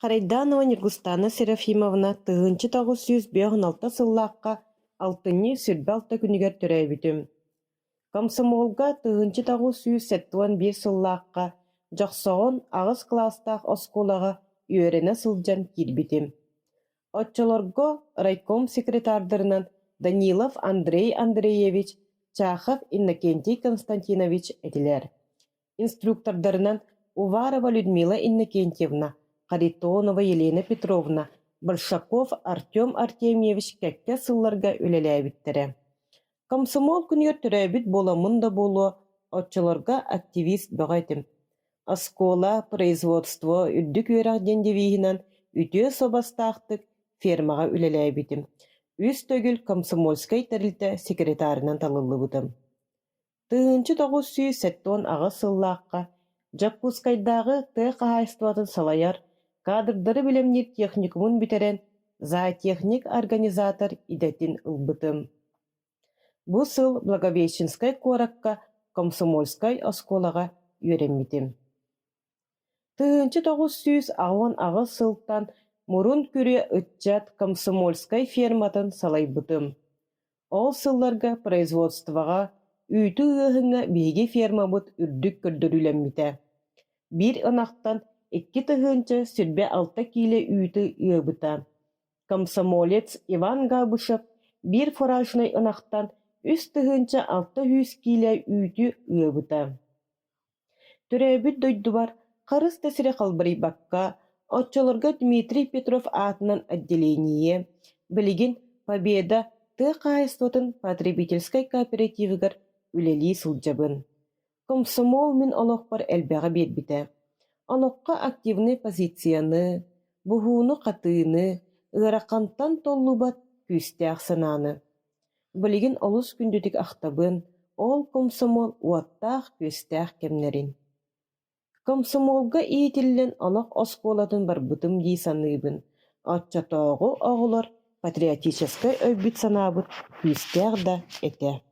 Харайданова Ньургустаана Серафимовна 1956 сыллаахха алтынньы 26 күнүгэр төрөөбүтүм. Комсомолга 1971 сыллаахха Дьохсоҕон аҕыс кылаастаах оскуолаҕа үөрэнэ сылдьан киирбитим. Оччолорго райком секретардарынан Данилов Андрей Андреевич, Чахов Иннокентий Константинович этилэр. Инструктордарынан Уварова Людмила Иннокентьевна, Харитонова Елена Петровна, Большаков Артем Артемьевич кэккэ сылларга үлэлээбиттэрэ. Комсомол күнүгэр төрөөбүт буоламмын да буолуо, оччолорго активист бөҕө этим. Оскуола, производство, үрдүк үөрэх диэн девиһинэн үтүө суобастаахтык фермаҕа үлэлээбитим. Үс төгүл комсомольскай тэрилтэ секретарынан талыллыбытым. 1978 сыллаахха Дьокуускайдааҕы тыа хаһаайыстыбатын салайар, кадрдары бэлэмниир техникумун бүтэрэн, зоотехник-организатор идэтин ылбытым. Бу сыл Благовещенскай куоракка комсомольскай оскуолаҕа үөрэммитим. 1988 сылтан Мурун Күрүө ыччат комсомольскай ферматын салайбытым. Ол сылларга производствоҕа үүтү ыаһыҥҥа биһиги фермабыт үрдүк көрдөрүүлэммитэ. Биир ынахтан 2026 киилэ үүтү ыабыта. Комсомолец Иван Габышев биир фуражнай ынахтан 3600 киилэ үүтү ыабыта. Төрөөбүт дойдубар харыс да сири халбарыйбакка, оччолорго Дмитрий Петров аатынан отделение, билигин «Победа» тыа хаһаайыстыбатын потребительскай кооперативыгар үлэлии сылдьабын. Комсомол мин олохпор элбэҕи биэрбитэ. Олоххо активнай позицияны, буһууну-хатыыны, ыарахантан толлубат күүстээх санааны. Билигин олус күндүтүк ахтабын ол комсомол уоттаах-күөстээх кэмнэрин. Комсомолга иитиллэн олох оскуолатын барбытым дии саныыбын, оччотооҕу оҕолор патриотическай өйбүт-санаабыт күүстээх да этэ.